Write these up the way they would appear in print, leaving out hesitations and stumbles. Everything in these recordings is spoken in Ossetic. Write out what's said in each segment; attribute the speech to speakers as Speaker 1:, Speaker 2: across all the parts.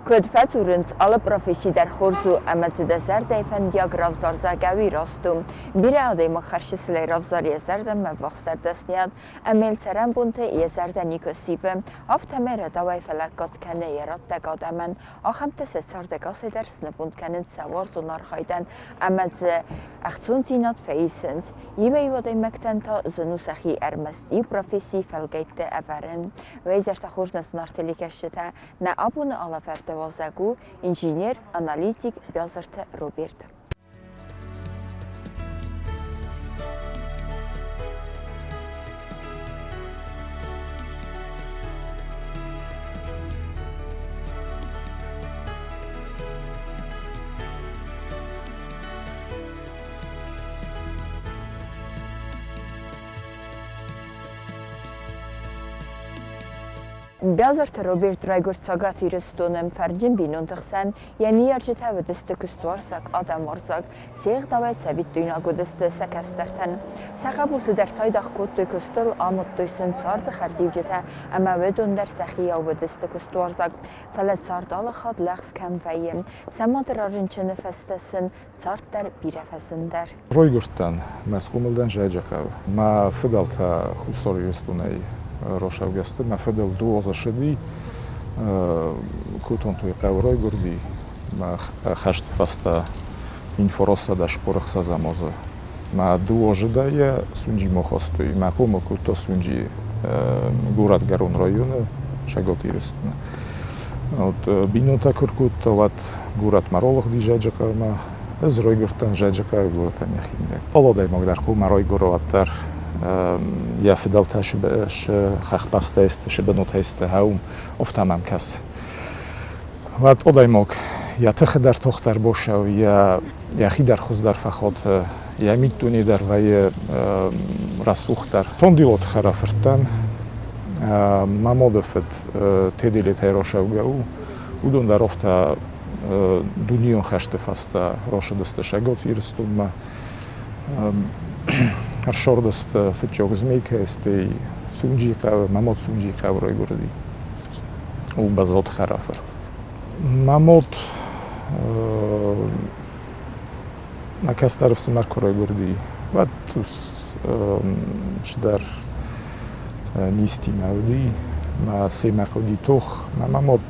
Speaker 1: Куыд фӕдзурынц, алы професси дӕр хорз у ӕмӕ дзы дӕ зӕрдӕйы фӕндиаг равзардзаг ӕви раст у. Бирӕ адӕймаг хӕрзчысылӕй равзары йӕ зӕрдӕмӕ ӕввахсдӕр дӕсныйад ӕмӕ йыл цӕрӕнбонты йӕ зӕрдӕ никуы сивы, афтӕмӕй рӕдауӕй фӕлӕггад кӕны йӕ раттӕг адӕмӕн. Ахӕмтӕ сӕ цардӕгасӕй дӕр снывонд кӕнынц сӕ уарзон архайдӕн ӕмӕ дзы ӕхцондзинад фӕисынц. Иуӕй-иу адӕймӕгтӕн та зын у сӕхи ӕрмӕст иу профессийы фӕлгӕйтты ӕвӕрын. Уӕ изӕртӕ хорз нӕ зынаргъ телекӕсджытӕ! Нӕ абоны алӕвӕрды уазӕг у инженер, аналитик Биазырты Роберт. Биазырты Роберт райгуырд Цӕгат Ирыстоны фӕрнджын бинонты хсӕн. Йӕ ныййарджытӕ уыдысты куыстуарзаг, адӕмуарзаг, се гъдауӕй цӕвиттойнаг уыдысты сӕ кӕстӕртӕн. Сӕ хъӕбулты дӕр цайдагъ кодтой куыстыл, амыдтой сын царды хӕрзиуджытӕ ӕмӕ уыдон дӕр сӕхийау уыдысты куыстуарзаг. Фӕлӕ цард алы хатт лӕгъз кӕм вӕййы. Сӕ мады рарынчыны фӕстӕ сын цард дӕр бирӕ фӕзындӕр.
Speaker 2: Райгуырдтӕн мӕ схъомыл дӕн Зӕджыхъӕуы. Мӕ фыдӕлтӕ Хуссар Ирыстонӕй рацӕугӕ сты. Мӕ фыдыл дыууӕ ссыди, Кутонтойы хъӕуы райгуырди. Мӕ хӕсты фӕстӕ 1946 азы. Мӕ дыууӕ зыдӕйӕ Сунджимӕ хастой. Мӕ хъомыл кодта Сунджийы горӕтгӕрон районы Цӕгат Ирыстоны. Вот бинонтӕ куы ркодта, уӕд горӕтмӕ ралыгъди Зӕджыхъӕумӕ. Ӕз райгуырдтӕн Зӕджыхъӕуы горӕтӕн йӕхимидӕг. Алы адӕймаг дӕр хъуамӕ райгуыра уӕддӕр йӕ фыдӕлтӕ хӕхбӕстӕй сты, сыбынотӕй сты, хӕум, афтӕ мӕм кӕсы. Уӕд адӕймаг йӕ тыхы дӕр тох дӕр босӕу, йӕхи дӕр хуыздӕр фӕхоты, йӕ миддуне дӕр вӕййы рӕсугъддӕр. Тондилоты хӕрӕфырттӕн мӕ мады фыд Теделетӕй рацӕугӕ у, уыдон дӕр афтӕ дунеон хӕсты фӕстӕ рацыдысты Цӕгат Ирыстонмӕ. Ӕрсордысты фыццаг Змейкӕйы, стӕй Сунджийы хъӕуы, мӕ мад Сунджийы хъӕуы райгуырди. У Базоты хӕрӕфырт. Мӕ мад мӕ кӕстӕр ӕфсымӕр куы райгуырди, уӕд цъус чидӕр низтимӕ уыди. Мӕ семӕ хъуыди тох. Мӕ мӕ мад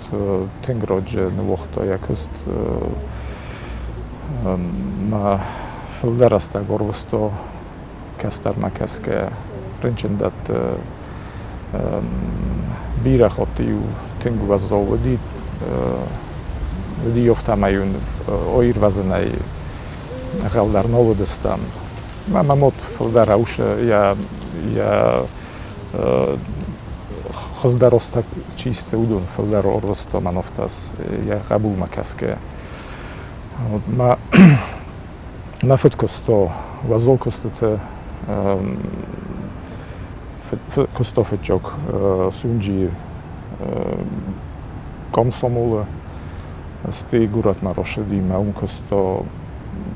Speaker 2: тынг раджы ныууагъта йӕ куыст. Мӕ фылдӕр рӕстӕг ӕрвыста кӕстӕрмӕ кӕсгӕ рынчындӕтты. Бирӕ хатт-иу тынг уӕззау уыди. Уыди афтӕмӕй аирвӕзынӕй ӕгъгъӕлдӕр нал уыдыстӕм. Мӕ мад фылдӕр йӕ хуыздӕр азтӕ чи сты, уыдон фылдӕр ӕрвыста мӕн афтӕ йӕ хъӕбулмӕ кӕсгӕйӕ. Мӕ фыд куыста уӕззау куыстыты, куыста фыццаг Сунджийы комсомолы, стӕй горӕтмӕ рацыди мӕ уым куыста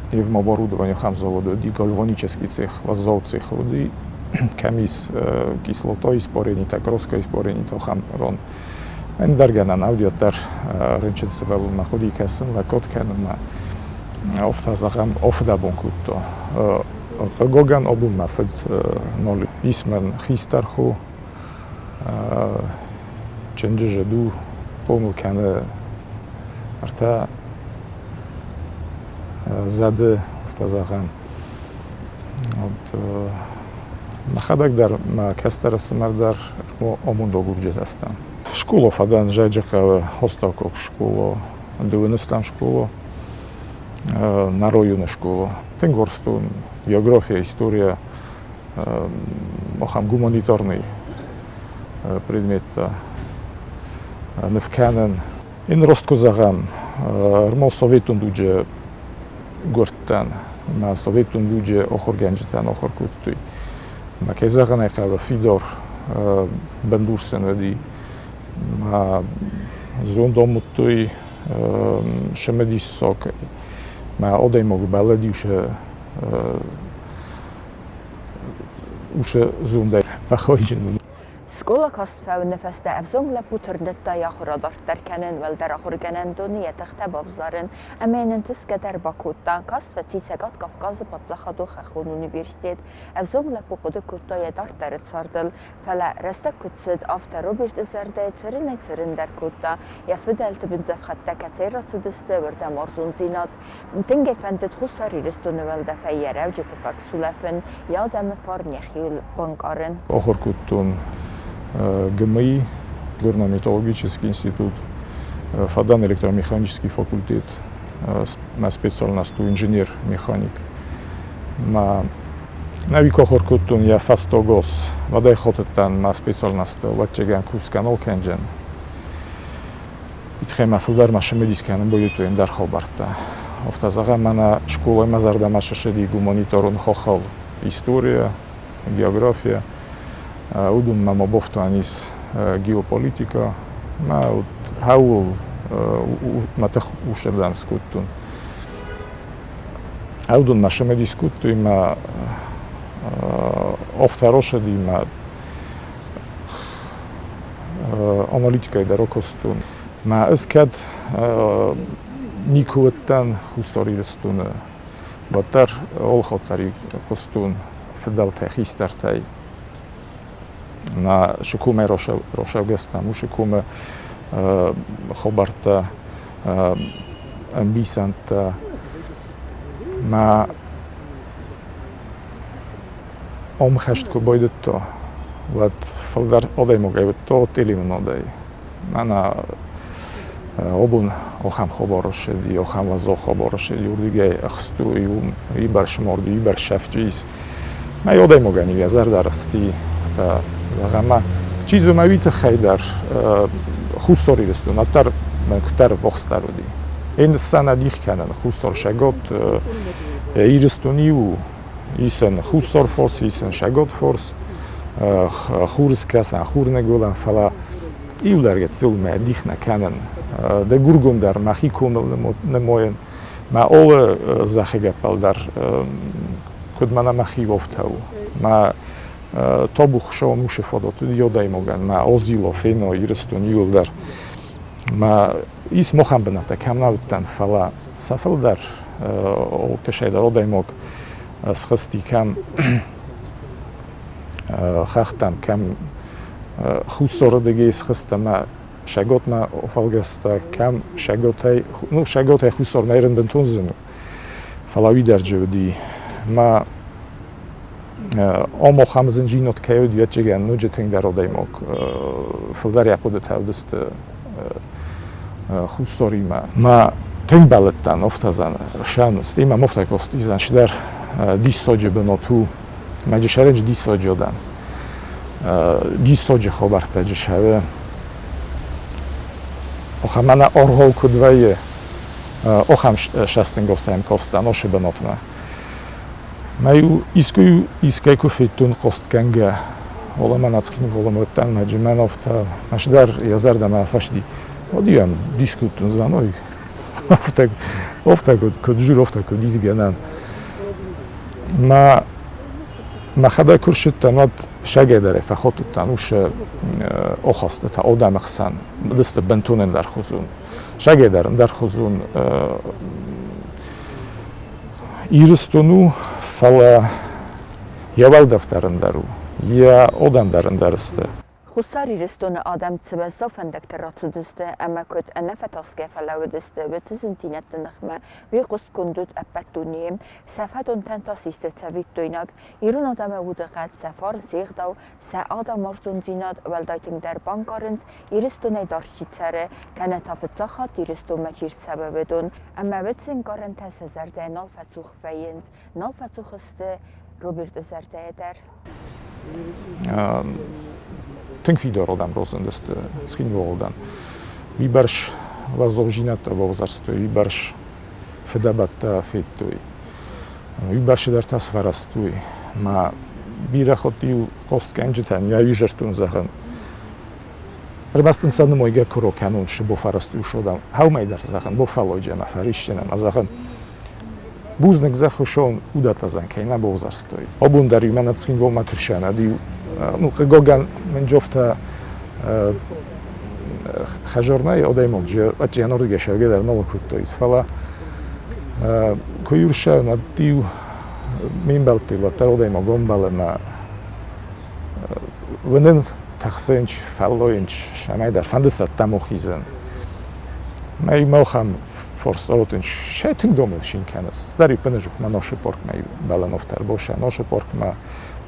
Speaker 2: пневмооборудование ахӕм заводы уыди, гальванический цех, уӕззау цех уыди, кӕм ис кислота испаренитӕ, краска испаренитӕ, ахӕм ран. Ӕндӕр гӕнӕн уӕддӕр рынчын сывӕллонмӕ хъуыди кӕсын, лӕггад кӕнынмӕ. Афтӕ зӕгъӕм, афыдӕбон кодта. Хъыгагӕн, абон мӕ фыд нал ис мӕн хистӕр хо. Чынджы зыд у, хъомыл кӕны ӕртӕ зӕды, афтӕ зӕгъӕм. Вот, мӕхӕдӕг дӕр, мӕ кӕстӕр ӕфсымӕр дӕр амондагурджытӕ стӕм. Скъола фӕдӕн Зӕджыхъӕуы астӕуккаг скъола, дыууыныстӕм скъола, на районы скъола. Тынг уарзтон география, история, ахӕм гуманитарный предметтӕ ныв кӕнын. Ин рост куы зӕгъӕм, ӕрмӕст советон дуджы гуырдтӕн, мӕ советон дуджы ахуыргӕнджытӕн ахуыр кодтой. Мӕ кӕй зӕгъын ӕй хъӕуы, фидар бындур сын уыди. Мӕ зонд амыдтой цымыдисаг. Мӕ адӕймаг бӕллыд уыцы зондӕй фӕхайджын.
Speaker 1: Скъола каст фӕуыны фӕстӕ ӕвзонг лӕппу тырныдта йӕ ахуыр адарддӕр кӕнын, уӕлдӕр ахуыргӕнӕндоны йӕ тыхтӕ бавзарын ӕмӕ йын ӕнтысгӕ дӕр бакодта. Каст фӕци Цӕгат Кавказы паддзахадон хӕххон университет. Ӕвзонг лӕппу хъуыды кодта йӕ дарддӕры цардыл, фӕлӕ рӕстӕг куыд цыд, афтӕ Роберты зӕрдӕйы цӕрынӕй-цӕрындӕр кодта, йӕ фыдӕлты бындзӕфхӕдтӕ кӕцӕй рацыдысты, уырдӕм уарзондзинад. Тынг ӕй фӕндыд Хуссар Ирыстоны уӕлдӕфӕй йӕ рӕуджыты фаг сулӕфын, йӕ адӕмы фарн йӕхиуыл банкъарын.
Speaker 2: Ахуыр кодтон ГМИ, горно-металлургический институт, фӕдӕн электромеханический факультет, мӕ специальность у инженер-механик. Мӕ нӕуи ахуыр кодтон йӕ фӕстагоз, уӕдӕй хотыдтӕн мӕ специальносты лӕгджегӕн кусгӕ нал кӕнджен. Итхӕй фулдӕр ма цымыдис кӕнын байдыдтой ӕндӕр хабӕрттӕ. Афтӕ зӕгъӕм, мӕнӕ скъолайы мӕ зӕрдӕмӕ ссыди гуманитарон хаххыл история, география. Уыдонмӕ ма бафтауӕн ис геополитикӕ. Мӕ вот хӕуыл мӕ тых усырдӕм скодтон. Уыдонмӕ цымыдис кодтой мӕ афтӕ росыди мӕ аналитикӕй дӕр акодтон. Мӕ ӕз кӕд никуы уыдтӕн Хуссар Ирыстоны, уӕддӕр олхотари хъуыстон фыдӕлтӕй, хистӕртӕй. На Шикуме рошевгӕстӕм, у Шикуме хабӕрттӕ, ӕмбисӕндтӕ. Мӕ ӕмхӕст куы байдыдта, уӕд фылдӕр адӕймагӕй уыдта телеуынадӕй. Мӕнӕ абон ахӕм хабар ссыди, ахӕм уӕззау хабар ссыди, уырдыгӕй ӕхстой, уым уыйбӕрц мард, уыйбӕрц сӕфджы ис. Мӕ адӕймагӕн йӕ зӕрдӕ рысти, афтӕ зӕгъӕм, ӕмӕ чи зоны, уый тыххӕй дӕр Хуссар Ирыстон уӕддӕр мӕн куыддӕр ввахсдӕр уыди. Ӕныссан адих кӕнын Хуссар Сӕгот Ирыстон иу исӕн Хуссар форс, исӕн Сӕгот форс, Хурыскӕсӕн, Хурныгуылӕн, фӕлӕ иу дӕр гыццыл мӕ дих нӕ кӕнын. Дӕ гургом дӕр мӕхи комыл нымойын. Мӕ олы зӕххы гӕппӕл дӕр куыд мӕнӕ мӕхи офтӕ у. Мӕ табу Хуыцауӕн уыцы фадат уыд адӕймагӕн, мӕ озило, фено Ирыстон иуылдӕр. Мӕ ис махӕн бынӕттӕ кӕм нӕ уыдтӕн, фӕлӕ сӕ фылдӕр кӕсӕйдӕр адӕймаг схызти кӕм хӕхтӕм, кӕм хуссарырдыгӕй схызт ӕмӕ Сӕготмӕ фӕлгӕста, кӕм Сӕготӕй, ну, Сӕготӕй хуссармӕ ерын бынтон зын у, фӕлӕ уый дӕр джы уыди. Мӕ ам ахӕм зынджинад кӕй уыд, ӕвӕццӕгӕн, ноджы тынгдӕр адӕймаг фылдӕр йӕ хъуыдытӕ уыдысты хуссаримӕ. Мӕ тынг бӕллыдтӕн офтӕзӕн сӕн, стӕй мӕм офтӕ костизӕн цыдӕр диссаджы бынат у. Мӕ джысӕрӕджы диссаджы уыдан. Диссаджы хабӕрттӕ джысӕры. Охӕм мӕнӕ аргъау куыд вӕййы, охӕм сӕстынгосӕм костан ошы бынатмӕ. Мӕ-иу искуы искӕй куы федтон хъостгӕнгӕ, ола мӕ Цхинвалы уыдтӕн, мӕ джимӕн афтӕ мӕсдӕр йӕ зӕрдӕмӕ фӕсди. Уӕд-иу ӕм дис кодтон, зӕной, афтӕ, афтӕ куыд, куыд жир, афтӕ куыд исгӕнӕн. Мӕ мӕхӕдӕг куы рсыдтӕн, уӕд сагӕйдӕрӕй фӕхотыдтӕн уыцы охастытӕ адӕмы хсӕн, уыдысты бынтон ӕндӕрхуызон. Сагӕйдӕр ӕндӕрхуызон Ирыстон у, фӕлӕ йӕ уӕлдӕф дӕр ӕндӕр у, йӕ адӕм дӕр ӕндӕр сты.
Speaker 1: Хуссар Ирыстоны адӕм цы уӕззау фӕндӕгты рацыдысты ӕмӕ куыд ӕнӕфӕтасгӕ фӕлӕууыдысты уыцы зындзинӕдты ныхмӕ, уый хъуыстгонд уыд ӕппӕт дунейы. Сӕ фӕдонтӕн та систы цӕвиттойнаг. Ирон адӕмы удыхъӕд, сӕ фарн, се гъдау, сӕ адӕмуарзондзинад уӕлдай тынгдӕр банкъарынц, Ирыстонӕй дард чи цӕры, кӕнӕ та фыццаг хатт Ирыстонмӕ чи рцӕуы, уыдон. Ӕмӕ уыцы ӕнкъарӕнтӕ сӕ зӕрдӕйы нал фӕцух вӕййынц, нал фӕцух сты Роберты зӕрдӕйы дӕр.
Speaker 2: Тынг фидар адӕм разындысты Цхинвалы дӕн. Уыйбӕрц уӕззаудзинӕдтӕ бавзӕрстой, уыйбӕрц фыдӕбӕттӕ федтой. Уыйбӕрц дӕр та сфӕрӕзтой. Мӕ бирӕ хатт-иу хъостгӕнджытӕн йӕ изӕртон зӕгъын. Ӕрмӕст ын сӕ нымайгӕ куы рокӕнон сыбо фӕрӕзт усодам. Хӕумӕй дӕр зӕгъын, бо фӕллойджы ӕмӕ фӕрисджын ӕмӕ зӕгъын, бузныг зӕххусон удӕттӕзӕн кӕй нӕ бавзӕрстой. Абон дӕр-иу мӕнӕ Цхинвалмӕ куы рсӕнӕд-иу Ну, хъыгагӕн, мын джофтӕ хӕзорнӕй адӕймаг же ӕччианордыгӕй сӕвгӕ дӕр нал кодтой. Фӕлӕ куы юрша над-иу ме мбӕлттыл уӕддӕр адӕймаг ӕмбӕлы ӕмӕ уынын тӕхсынч, фӕллойынч, сӕмӕйдӕр фӕнды цӕттӕм охизын. Мӕ мӕлхӕм форстаротынч се тынг домыл шин кӕныс. Цыдӕр иппынӕдзух мӕ носы поркмӕ бӕлӕнофтӕ ӕрбоса, носы поркмӕ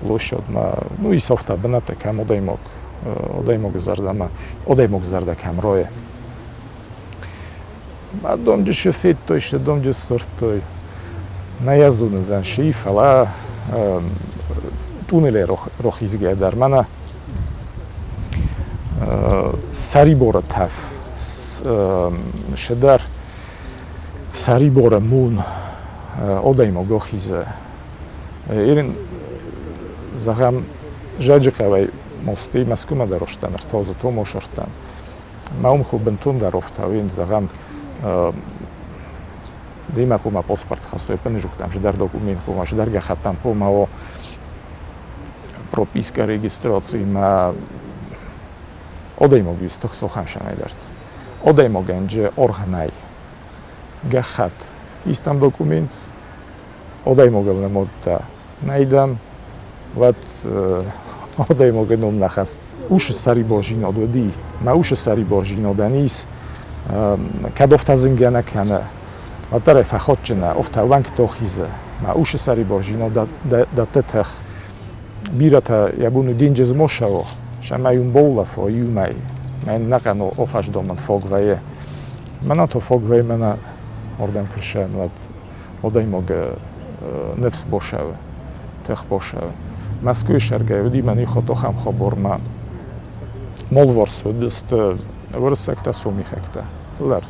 Speaker 2: площадмӕ, ну и софта бынӕттӕ кӕм адӕймаг, адӕймаджы зӕрдӕмӕ, адӕймаджы зӕрдӕ кӕм райы. Мӕ домджы федтой, сӕ домджы сдзырдтой. Нӕ йӕ зонындзӕн си, фӕлӕ тъунелӕй рохизгӕ дӕр мӕнӕ сӕриборы тӕф сыдӕр сӕриборы мун адӕймаг охизы. Ирин, зӕгъӕм, Зӕджыхъӕуӕй мости Мӕскуымӕ дӕр остӕн, ӕртӕ Томос ӕртӕн. Мӕ уым бынтондӕр офтауин, зӕгъӕм, Димӕ хъуамӕ паспорт хӕссой, пынызухтам, сыдӕр документ хъуамӕ, сыдӕр гӕххӕттӕм хъуамӕ о прописка регистрацимӕ адӕймаг ис тыхсохӕм сӕмӕйдӕрт. Адӕймагӕн джы аргъ нӕй. Гӕххӕтт истам документ, адӕймагыл нымадта нӕй дӕм, уӕд адӕймаги ном нӕ хӕсс. Усы сӕрибордзинад уыди, мӕ усы сӕрибордзинадӕн ис, кӕд офтӕ зынгӕ нӕ кӕны, уӕддӕр ӕй фӕхатджынӕ, офтӕ уӕнгтӕ хизы. Мӕ усы сӕрибордзинад дӕтты тых. Бирӕтӕ йӕ бон у денджыз мосӕо, сӕмӕй уым боулӕфой иумӕй. Мӕн нӕхъӕн офӕсдомӕн фог вӕййы. Мӕнӕ то фог вӕййы, мӕнӕ ордӕм куы рсӕм, уӕд адӕймаг ныфс босӕуы, тых босӕуы. Мӕскуыйы сӕргӕй уыди мӕн иу хотохӕм хабормӕ. Молворс уыдысты уырыссӕгтӕ, сомихӕгтӕ. Фылдӕр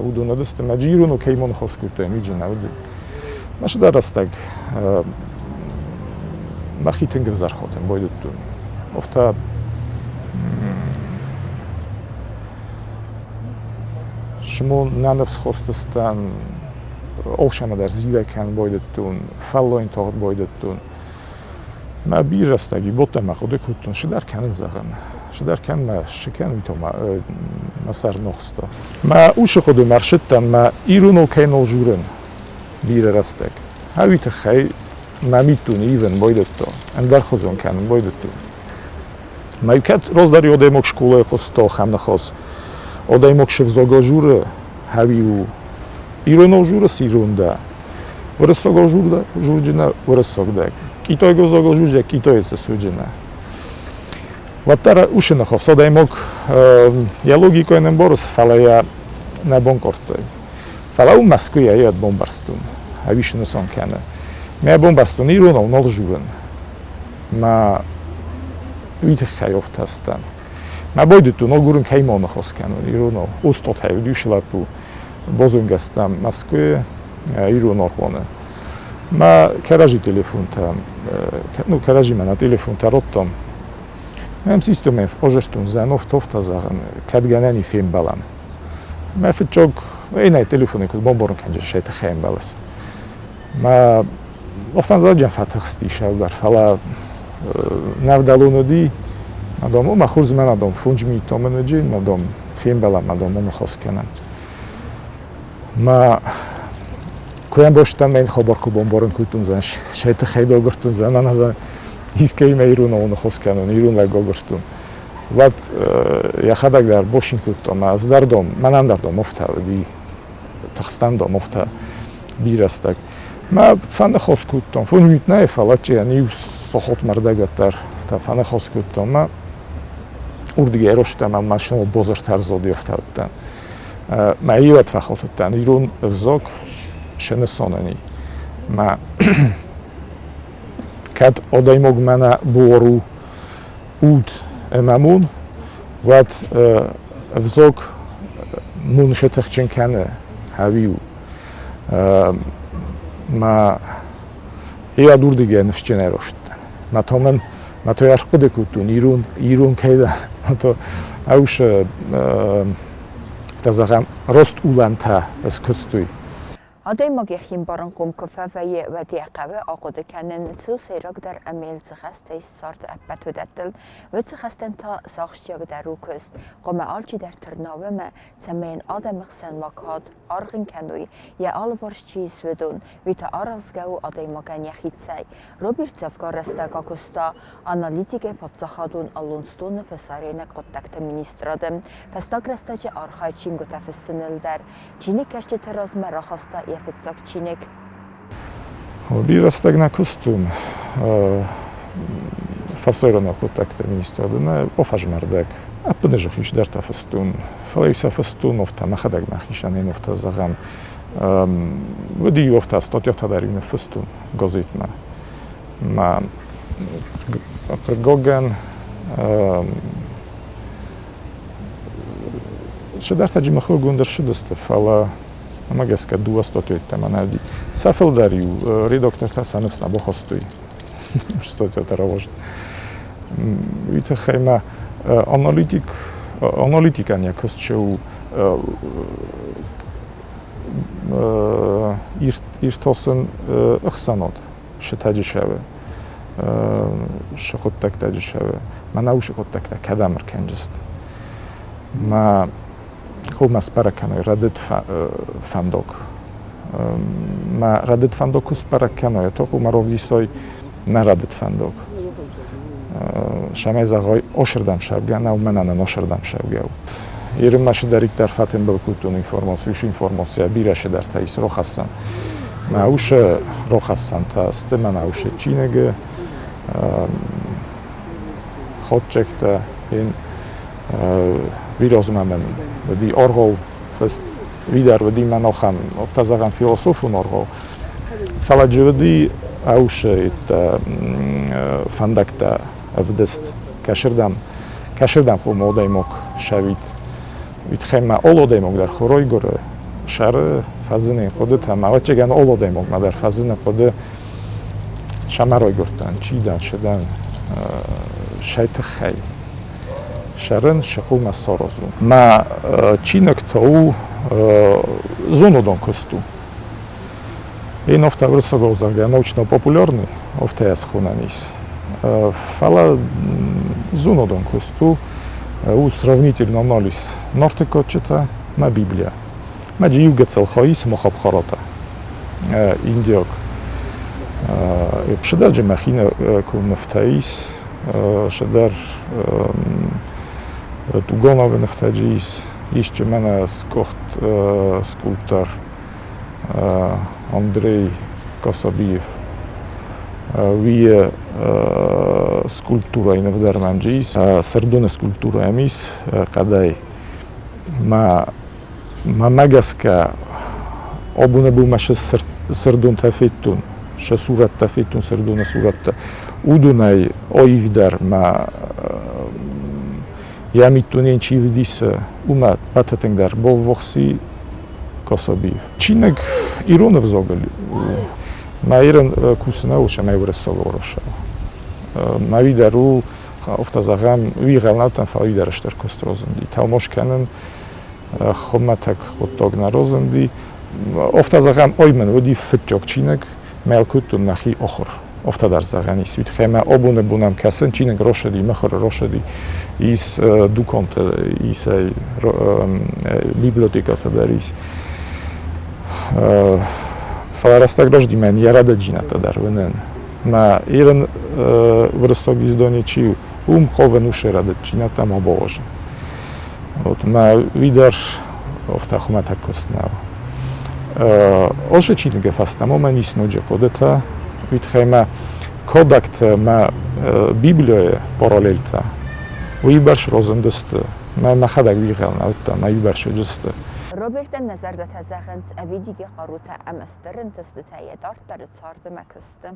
Speaker 2: уыдон уыдысты мӕ джирону кӕй мон хос кодтой, миджына уыди. Мӕ сыдӕр рӕстӕг мӕхи тынг ӕвзӕр хотын байдыдтон. Офтӕ Сымон нӕ ныфс хостыстӕн, олсӕмӕ дӕр зивӕг кӕнын байдыдтон, фӕллойын тагъд байдыдтон. Мӕ бирӕ рӕстӕги бодтӕ мӕ хъуыды кодтон, цыдӕр кӕнын зӕгъын. Цыдӕр кӕн мӕ цы кӕн, уый та мӕ сӕр нохста. Мӕ усы хъуыдымӕ ӕрцыдтӕн мӕ ироныл кӕй нал журын бирӕ рӕстӕг. Ӕви тыххӕй мӕ миддуне ивын байдыдтон, ӕндӕрхуызон кӕнын байдыдтон. Мӕ кӕд раздӕр адӕймаг скъолайы хъуыста ахӕм ныхас, адӕймаг сывзагыл журы, хӕви у иронау журыс ирон дӕ, уырыссагау журджынӕ уырыссаг дӕ, китайаг взагыл журджа китайцы суджынӕ. Уӕддӕр уыцы ныхас адӕймаг йӕ логикӕйы не мбарыс, фӕлӕ йӕ нӕ банкъардтай. Фӕлӕ уым Мӕскуыйӕ йӕ бамбӕрстон, ӕви снысан кӕны. Мӕ бамбӕрстон иронау нал журын. Мӕ уый тыххӕй офтӕстӕн. Мӕ байдыдтон агурын кӕй ма ныхас кӕнон иронау. Остъатӕй уыдис лӕппу. Базонгӕ стӕм Мӕскуыйы ирон аргъуаны. Мӕ кӕрӕдзи телефонтӕ, ну, кӕрӕдзимӕ нӕ телефонтӕ радтам. Мӕм системӕ озӕрстон зӕнов тофтӕ зӕгъын, кӕд гӕнӕн и фембӕлӕм. Мӕ фыццаг иннӕ телефоны куыд бамбарын кӕнджын сӕ тыххӕй ӕмбӕлыс. Мӕ офтан фӕтыхсти сӕлдар, фӕлӕ нӕвдӕлон уыди, мадом, о, мӕ хорз мӕн адом, фондз минутон мын мадом, фембӕлӕм, мадом, ныхас кӕнӕм. Мӕ куы ӕмбӕрстам, мӕн хабар куы бамбарын кодтон, зӕн, сӕ тыххӕй догыртон, зӕн, ӕнӕ искӕимӕ иронау ныхас кӕнон, ирон лӕг агуырдтон. Уӕд йӕхӕдӕг дӕр бошин кодта, мӕ ӕз дӕр дом, мӕнӕн дӕр дом офтӕ уыди, тыхстӕн дом офтӕ бирӕ рӕстӕг. Мӕ фӕныхас кодтон, фондз минут нӕ, фӕлӕ иу сахатмӕ рдӕг уӕддӕр фӕныхас кодтон мӕ урдыгӕй ростӕм ӕмӕ машинӕ бозыртӕ ӕрзылди ӕфтӕуттӕн. Мӕ иуӕд фӕхотыдтӕн ирон ӕвзаг сӕ нысанӕн Мӕ кӕд адӕймаг мӕнӕ буар у уд ӕмӕ мон, уӕд ӕвзаг мон сӕ тыхджын кӕны, ӕви у. Мӕ йӕ дурдыгӕй ныфсджын ӕростдӕн. Мӕ то мӕн мӕ то ӕрхъуыды кодтон ирон ирон кӕй дӕ, мӕ то ӕусы, афтӕ зӕгъӕм, рост улӕнтӕ скуыстой.
Speaker 1: Адӕймаг йӕхи ӕмбарынхъом куы фӕвӕййы, уӕд йӕ хъӕуы ахъуыды кӕнын, цы у сӕйрагдӕр ӕмӕ йыл цы хӕстӕ ис царды ӕппӕт уыдӕттыл. Уыцы хӕстӕн та сӕ ахсджиагдӕр у куыст. Хъуамӕ алчидӕр тырна уымӕ, цӕмӕй йын адӕмы хсӕн ма кад, аргъ ын кӕной, йӕ алыварс чи ис, уыдон. Уый та аразгӕ у адӕймагӕн йӕхицӕй. Роберт дзӕвгар рӕстӕг акуыста аналитикӕй паддзахадон Аллонстоны фӕсарӕйнаг хъуыддӕгты министрады. Фӕстаг рӕстӕджы архайы чингуытӕ фыссыныл дӕр. Чиныгкӕсджыты размӕ рахаста йӕ фыццаг чиныг.
Speaker 2: Бирӕ рӕстӕг нӕ куыстон фӕсарӕйнаг хъуыддӕгты министрады, нӕ офӕзмӕрдӕг. Ӕппынӕдзух исдӕртӕ фыстон, фӕлӕ-иу сӕ фыстон офтӕ мӕхӕдӕг мӕхицӕн офтӕ зӕгъӕм. Уыди офтӕ статьятӕ дӕр-иу ныффыстон газетмӕ. Мӕ хъыгагӕн, Цыдӕртӕ мыхуыргонд ӕрцыдысты, фӕлӕ уымӕ гӕсгӕ дыууӕ статья йеддӕмӕ нӕ уыди. Сӕ фылдӕр-иу редактортӕ сӕ ныфс нӕ бахастой статьятӕ рауадзын. Уый тыххӕй ма аналитик, аналитикӕн йӕ куыст чи у иртасын ӕхсӕнад сытӕджы сӕвы, сы хъуыддӕгтӕджы сӕвы, мӕнӕ уыцы хъуыддӕгтӕ кӕдӕм ӕркӕнджысты. Мӕ хъуамӕ сбӕрӕг кӕной рӕдыд фӕндаг. Мӕ рӕдыд фӕндаг куы сбӕрӕг кӕной, то хъуамӕ равдисой нӕ рӕдыд фӕндаг. Цӕмӕй зӕгъой, осырдӕм сӕвгӕ нӕу, мӕнӕ нын осырдӕм сӕвгӕ у. Ирынмӕ цыдӕриддӕр фӕтымбыл кодтон информаци, уыцы информацийӕ бирӕ цыдӕртӕ ис рохӕссӕн. Мӕ усы рохӕссӕнтӕ сты мӕнӕ усы чиныгы хатдзӕгтӕ. Ин бирӕ мӕн уыди аргъау фыст, уый дӕр уыди мӕн ахӕм, афтӕ зӕгъӕм, философон аргъау. Фӕлӕ джы уыди ӕусы фӕндӕгтӕ ӕвдыст, кӕсырдӕм, кӕсырдӕм хъуамӕ адӕймаг сӕвит. Уый тыххӕй ма алы адӕймаг дӕр хоройгуыры сӕры фӕзыны хъуыдытӕ, ӕмӕ ӕвӕццӕгӕн алы адӕймагмӕ дӕр фӕзыны хъуыды, сӕмӕ райгуырдтӕн, чи дӕн, цы дӕн, сӕ тыххӕй. Сӕрын сыхъумӕ саразун. Мӕ чиныг та у зонадон куыст у. Ин офтӕ уырыссагау зӕгъгӕ научно-популярный, офтӕ схонӕн ис. Фӕлӕ зонадон куыст у, у сравнительный анализ Нарты кадджытӕ мӕ Библийӕ. Мӕ джи иу гыццыл хай ис Махабхарата, индиаг. Пшыдӕджы мӕхи куы нывтӕ ис, цыдӕр Тугановы нывтӕджы ис, исчи мӕнӕ сгуыхт скульптор Андрей Касабиев. Уый скульптурӕйы ныв дӕр мӕм ис. Сырдоны скульптурӕ йӕм ис хъӕдӕй. Мӕ мӕмӕ гӕсгӕ абоны бонмӕ сырдонтӕ федтон, сӕ сурӕттӕ федтон, сырдоны сурӕттӕ. Уыдонӕй аивдӕр мӕ йӕ миддунейӕн чи вдисы, уымӕ ӕппӕты тынгдӕр баввахси Касабиев. Чиныг ирон ӕвзагыл у. Мӕ ирон кусынау цӕмӕй уырыссаг уырыссаг. Мӕ уый дӕр у, афтӕ зӕгъӕм, уый гъӕлнӕуттӕн, фӕлӕ уый дӕр стыр куыст разынди. Тӕлмац кӕнын хуымӕтӕг хъуыддаг нӕ разынди. Афтӕ зӕгъӕм, ой мын уыди фыццаг чиныг, мӕ кодтон мӕхи ахуыр. Афтӕ дӕр зӕгъӕн ис. Уый тыххӕй мӕ абоны бонӕн кӕсын чиныг росыди, мыхуыры росыди. Ис дуконты, ис ӕй библиотекӕты дӕр ис. Фӕлӕ рӕстӕг рӕзти мӕн йӕ рӕдӕджинӕдтӕ дӕр уынын. Мӕ ирон уырыссаг издони чи у, уым хъовын усы рӕдыдджинӕдтӕ ма бауазын. Вот мӕ уый дӕр афтӕ хуымӕтӕг куыст нӕу. Озы чиныгы фӕстӕмӕ мӕн ис ноджы хъуыдытӕ. Уый тыххӕй мӕ кодӕгты, мӕ Библийы параллельтӕ уыйбӕрц разындысты. Мӕ мӕхӕдӕг уигъӕл нӕ уыдтӕн, мӕ иубӕрц уыдысты.
Speaker 1: Робертӕн нӕ зӕрдӕтӕ зӕгъынц, ӕвидигӕ хъарутӕ ӕмӕ стыр ӕнтыстытӕ йӕ дарддӕры царды мӕ куысты.